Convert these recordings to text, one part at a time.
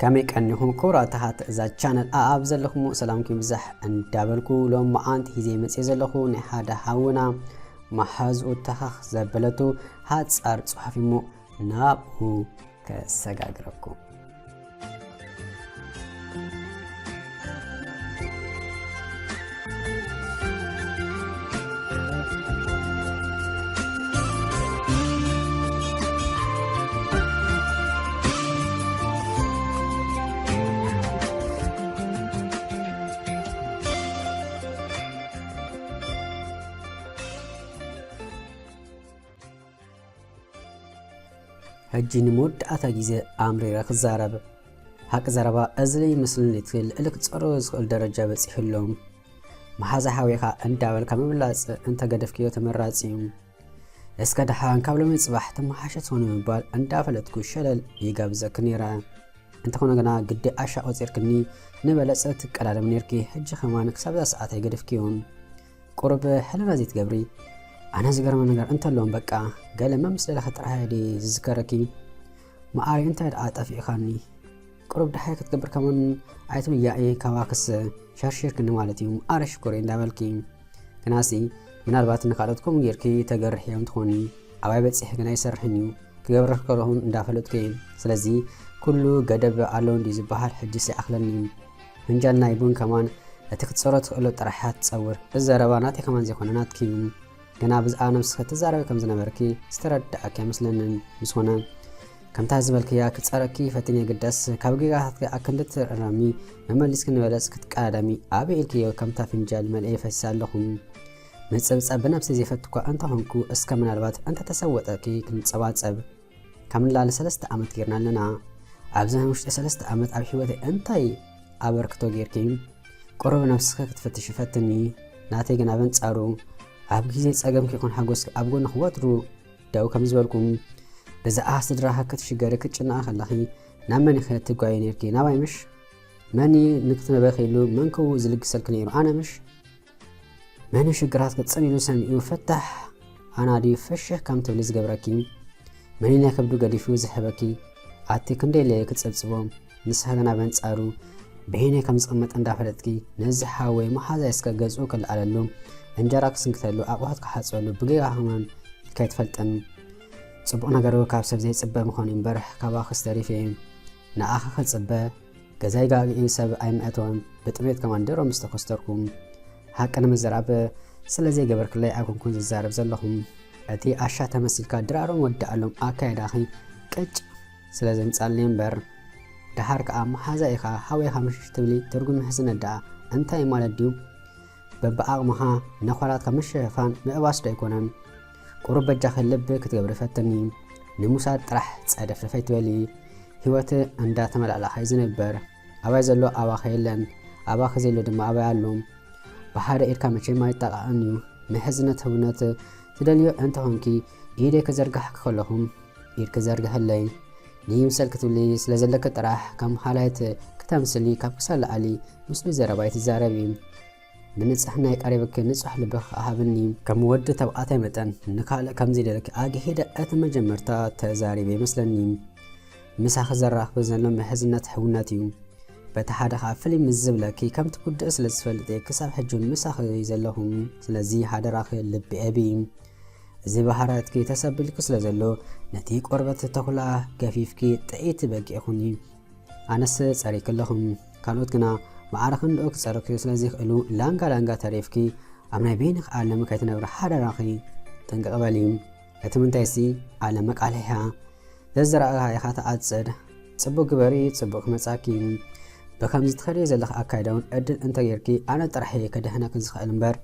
ከመይ ቀኒኹም ክቡራት ተኸታተልቲ እዛ ቻነል? ኣኣብ ዘለኹም ሰላምኩም ይብዛሕ እንዳበልኩ፣ ሎም መዓንቲ ሒዘ መጽየ ዘለኹ ናይ ሓደ ሓውና መሓዝኡ ተኻኽ ዘበለቱ ሓጻር ጽሑፍ እሞ ናብኡ ከሰጋግረኩም። ሕጂ ንመወዳእታ ግዜ ኣምሪረ ክዛረብ። ሓቂ ዘረባ፣ እዚ ዘይመስል ንትብል ልዕሊ ክጸሮ ዝኽእል ደረጃ በጺሑ ኣሎ። መሓዛ ሓዊኻ እንዳበልካ ምብላጽ እንተገደፍክዮ ተመራጺ እዩ። እስከ ደሓን ካብ ሎሚ ጽባሕ ተመሓሸ ትኾኑ ምባል እንዳፈለጥኩ ሸለል ይጋብዘኪ ነይረ። እንተኾነ ግና ግዲ ኣሻ ቆጺርክኒ ንበለጸ ትቀዳደም ነይርኪ። ሕጂ ከማን ክሳብ እዛ ሰዓት ኣይገደፍክዮን። ቁሩብ ሕልና ዘይትገብሪ? ኣነ ዝገርመ ነገር እንተሎም በቃ ገለ መምስ ደለኸ ጥራሕ ድየ ዝዝከረኪ? መዓረይ እንታይ ደኣ ጠፊእኻኒ? ቁሩብ ደሓይ ክትገብር ከማን ኣይትውያኢ፣ ካባክስ ሸርሺርክኒ ማለት እዩ። መዓረ ሽኮረይ እንዳበልኪ። ግናሲ ምናልባት ንኻልኦት ከምኡ ጌርኪ ተገርሕዮም ትኾኒ። ኣባይ በጺሐ ግን ኣይሰርሕን እዩ። ክገብረ ከለኹን እንዳፈለጥኩ እየ። ስለዚ ኩሉ ገደብ ኣለዎ እንድዩ ዝበሃል ሕጂስ ይኣኽለኒ። ፍንጃል ናይ ቡን ከማን እቲ ክትጸሮ ትኽእሎ ጥራሕ እያ ትጸውር። እዚ ዘረባ ናተይ ከማን ዘይኮነ ናትኪ እዩ። ግና ብዛዕባ ነብስኺ ትዛረቢ ከም ዝነበርኪ ዝተረዳእኪ ኣይመስለንን። ምስ ኮነ ከምታ ዝበልክያ ክጸረኪ ፈቲነ ግደስ ካብ ጌጋታትኪ ኣክንዲ ትእረሚ መመሊስኪ ንበለጽ ክትቀዳደሚ ኣበይ ኢልክዮ ከምታ ፍንጃል መልኤ ፈሲሰ ኣለኹ። ምጽብጻብ ብነብሰይ ዘይፈቱ እኳ እንተኾንኩ፣ እስከ ምናልባት እንተተሰወጠኪ ክንጸባጸብ። ካብ ንላለ ሰለስተ ዓመት ጌርና ኣለና። ኣብዚ ናይ ውሽጢ ሰለስተ ዓመት ኣብ ህይወተይ እንታይ ኣበርክቶ ጌርኪ? ቁሩብ ነብስኺ ክትፍትሺ ፈትኒ። ናተይ ግና በንጻሩ፣ ኣብ ግዜ ጸገምኪ ይኹን ሓጎስኪ ኣብ ጎንኺ ወትሩ ደው ከም ዝበልኩ። ብዛዕባ ስድራኺ ክትሽገሪ ክትጭነቒ ከለኺ ናብ መን ኢኺ ትጓየዪ ኔርኪ? ናባይ ምሽ? መን እዩ ንክትነበኺ ኢሉ መንከቡ ዝልግሰልኪ ነይሩ? ኣነ ምሽ? መን እዩ ሽግራት ክትጽን ኢሉ ሰሚዑ ፈታሕ ኣና ድዩ ፈሽሕ ከም ትብሊ ዝገብረኪ? መን እዩ ናይ ከብዱ ገዲፉ ዝህበኪ? ኣቲ ክንደይ ኢለ ክትጽብጽቦ? ንስኻ ግና በንጻሩ በየናይ ከም ዝቕመጥ እንዳፈለጥኪ፣ ነዚ ሓወይ መሓዛይ እስከ ገዝኡ ክልኣለሉ፣ እንጀራ ክስንክተሉ፣ ኣቑሑት ክሓጽበሉ ብጌጋ ከማን ኢልካ ኣይትፈልጥን። ጽቡቕ ነገሩ ካብ ሰብ ዘይጽበ ምዃኑ እምበር ካባኽስ ተሪፈ እየ። ንኣኻ ክጽበ ገዛይ ጋግኢ ሰብ ኣይምእተወን፣ ብጥሜት ከማን ድሮ ምስ ተኮስተርኩ። ሓቂ ንምዝራብ ስለ ዘይገበርክለይ ኣይኮንኩን ዝዛረብ ዘለኹ። እቲ ኣሻ ተመሲልካ ድራሮም ወድኣሎም ኣካይዳኺ ቅጭ ስለ ዘምጻልኒ እምበር። ደሓር ከኣ መሓዛ ኢኻ፣ ሓወይኻ ምሽሽ ትብሊ፣ ትርጉም ምሕዝነት ደኣ እንታይ ማለት ድዩ? በብዓቕምኻ ነዃላትካ ምሽፍፋን ምእባስ ዶ ኣይኮነን? ቁሩብ በጃኺ ልቢ ክትገብሪ ፈትኒ። ንሙሳ ጥራሕ ጸደፍደፍ ኣይትበሊ። ህይወት እንዳተመላእላኻ እዩ ዝንበር። ኣባይ ዘሎ ኣባኻ የለን፣ ኣባኺ ዘሎ ድማ ኣባይ ኣሎ። ብሓደ ኢድካ መቸም ኣይጣቓዕን እዩ። ምሕዝነት ህውነት ትደልዮ እንተኾንኪ፣ ኢደይ ክዘርግሓኪ ከለኹ ኢድኪ ዘርግሕለይ። ንይምሰል ክትብሊ ስለ ዘለኪ ጥራሕ ከም ሃላይት ክተምስሊ ካብ ክሳድ ላዕሊ ምስሉይ ዘረባ ኣይትዛረቢ። ብንጽሕናይ ቀሪብኪ ንጹሕ ልብኺ ከኣ ሃብኒ። ከም ወዲ ተባዕታይ መጠን ንኻልእ ከም ዘይደለኪ ኣግሂደ እቲ መጀመርታ ተዛሪበ ይመስለኒ። ምሳኺ ዘራኽብ ዘሎ ምሕዝነት ሕውነት እዩ። በቲ ሓደ ኸኣ ፍልይ ምስ ዝብለኪ ከም ትጉድኢ ስለ ዝፈልጥ እየ ክሳብ ሕጂ እውን ምሳኺ ዘለኹ። ስለዚ ሓደራኺ ልቢ እቢ። እዚ ባህርያትኪ ተሰቢልኪ ስለ ዘሎ ነቲ ቆርበት ተኹላ ገፊፍኪ ጥዕይቲ በጊዕ ኩኒ። ኣነስ ጸሪኪ ኣለኹ። ካልኦት ግና ማዕረ ክንድኡ ክጸርኪ ስለ ዘይክእሉ ላንጋ ላንጋ ተሪፍኪ ኣብ ናይ በይንኺ ዓለም ከይትነብሪ ሓደራኺ ጥንቅቕ በሊ። እቲ ምንታይሲ ዓለም መቃልሕ እያ። ዘዝራእኻ ኢኻ ትዓጽድ። ጽቡቕ ግበሪ፣ ጽቡቕ ክመጻኪ እዩ። ብከምዚ ትኸድዮ ዘለኺ ኣካይዳ እውን ዕድል እንተጌርኪ ኣነ ጥራሕ እየ ከድሕነኪ ዝኽእል እምበር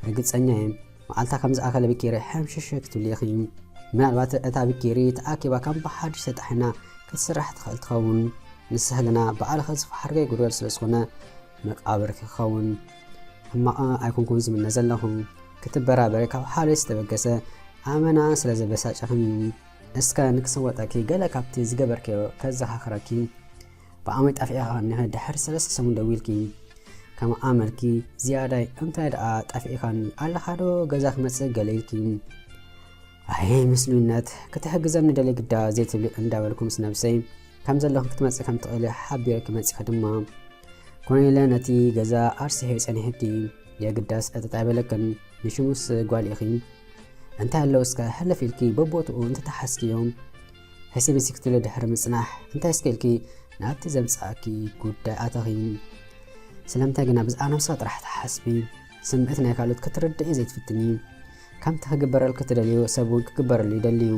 ርግጸኛ እየ። መዓልታ ከም ዝኣኸለ ብኬሪ ሕምሽሽ ክትብሊ ኢኺ። ምናልባት እታ ብኬሪ ተኣኪባ ከም ብሓድሽ ተጣሒና ክትስራሕ ትኽእል ትኸውን። ንስኺ ግና ባዕልኺ ዝፈሓርኪ ጉድበል ስለ ዝኾነ መቃብርኪ ክኸውን። ሕማቕ ኣይኮንኩን ዝምነ ዘለኹ። ክትበራበሪ ካብ ሓልዮት ዝተበገሰ ኣመና ስለ ዘበሳጨኽኒ እዩ። እስከ ንክስወጠኪ ገለ ካብቲ ዝገበርክዮ ከዘኻኽረኪ። ብኣመይ ጠፊእኻ እኒኺ ድሕሪ ሰለስተ ሰሙን ደዊልኪ። ከም ኣመልኪ ዝያዳይ እንታይ ደኣ ጠፊእኻኒ ኣለኻ ዶ ገዛ ክመጽእ ገለ ኢልኪ። ኣየ ምስሉይነት፣ ክትሕግዘኒ ደልየ ግዳ ዘይትብሊ እንዳበልኩ ምስ ነብሰይ ከም ዘለኹ ክትመጽእ ከም ትኽእል ሓቢረኪ መጺኺ ድማ። ኮነ ኢለ ነቲ ገዛ ኣርሲሐዮ ጸኒሐኪ፣ የግዳስ ዕጥጥ ኣይበለክን። ንሽሙስ ጓል ኢኺ። እንታይ ኣለዉ እስከ ሕልፍ ኢልኪ በቦትኡ እንተተሓዝክዮም? ሕስቢ እስኪ ክትብሊ ድሕሪ ምጽናሕ፣ እንታይ እስከ ኢልኪ ናብቲ ዘምጽኣኪ ጉዳይ ኣተኺ? ስለምንታይ ግና ብዛዕባ ነብስኻ ጥራሕ ትሓስቢ? ስምዒት ናይ ካልኦት ክትርድኢ ዘይትፍትኒ? ከምቲ ክግበረልኪ ትደልዮ ሰብ እውን ክግበረሉ ይደሊ እዩ።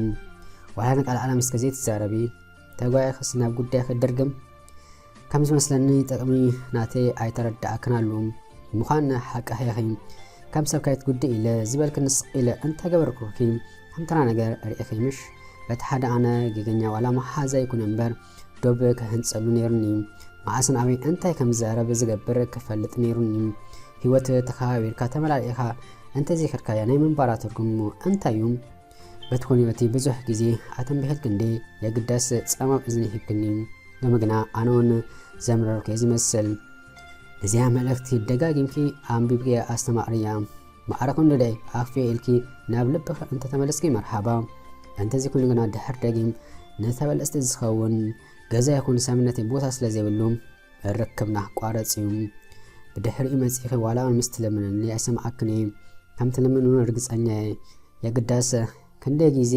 ዋላ ንቃል ዓለም እስከ ዘይትዛረቢ? ተጓይኽስ ናብ ጉዳይኺ ድርግም? ከም ዝመስለኒ ጥቕሚ ናተይ ኣይተረድኣክን ኣሉ። ምዃን ሓቂ ኢኺ። ከም ሰብ ከይትጉድእ ኢለ ዝበልክኒ ስቕ ኢለ እንተገበርኩኺ ከም ተራ ነገር ርኢኺ ምሽ? በቲ ሓደ ኣነ ጌገኛ ዋላ መሓዛ ይኩን እምበር ዶብ ክህንጸሉ ነይሩኒ። መዓስን ኣበይ እንታይ ከም ዝዛረብ ዝገብር ክፈልጥ ነይሩኒ። ህይወት ተኸባቢርካ ተመላሊእኻ እንተዘይከድካያ ናይ ምንባራ ትርጉሙ እንታይ እዩ? በቲ ኮነ በቲ ብዙሕ ግዜ ኣተንቢሕልኪ እንዴ? የግዳስ ጸማም እዝኒ ሂብክኒ። ሎሚ ግና ኣነ እውን ዘምረርኩ እየ ዝመስል። ነዚኣ መልእኽቲ ደጋጊምኪ ኣንቢብኪ ኣስተማቕርያ። ማዕረ ክንዱ ደይ ኣኽፍዮ ኢልኪ ናብ ልብኺ እንተተመለስኪ መርሓባ። እንተዘይኮይኑ ግና ድሕር ደጊም ንተበለጽቲ ዝኸውን ገዛ ይኹን ሰብነተይ ቦታ ስለ ዘይብሉ ርክብና ክቋረጽ እዩ። ብድሕሪኡ መጺኺ ዋላ እውን ምስ ትልምንኒ ኣይሰምዓክን እየ። ከም ትልምኒ እውን ርግጸኛ እየ። የግዳስ ክንደይ ግዜ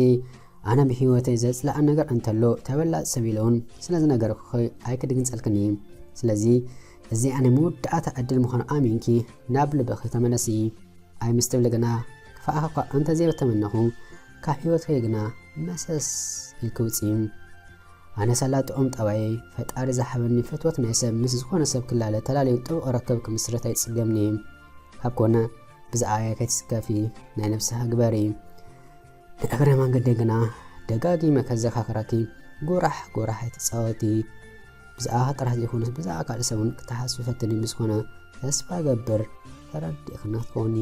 ኣነ ብህይወተይ ዘጽልኣን ነገር እንተሎ ተበላጽ ሰብ ኢለ እውን ስለ ዝነገርኩኺ ኣይክድግንጸልክን እየ። ስለዚ እዚኣ ናይ መወዳእታ ዕድል ምዃኑ ኣሚንኪ ናብ ልብኺ ተመለሲ። ኣይ ምስ ትብሊ ግና ክፍኣኺ እኳ እንተዘይተመነኹ ካብ ህይወትኪ ግና መሰስ ኢልኪ ውጽኢ። ኣነ ሳላ ጥዑም ጠባየይ ፈጣሪ ዝሃበኒ ፍትወት ናይ ሰብ ምስ ዝኾነ ሰብ ክላለ ተላልዩ ጥቡቕ ርክብ ክምስርት ኣይጽገምን እየ። ካብ ኮነ ብዛዕባይ ከይትስከፊ ናይ ነብስኻ ግበሪ። ንእግረ መንገደይ ግና ደጋጊመ ከዘኻኽረኪ ጎራሕ ጎራሕ ኣይትጻወቲ። ብዛዕባኻ ጥራሕ ዘይኮነስ ብዛዕባ ካልእ ሰብ እውን ክትሓስቢ ፈትኒ። ብዝኾነ ተስፋ እገብር ተረዲእክና ክትኮኒ።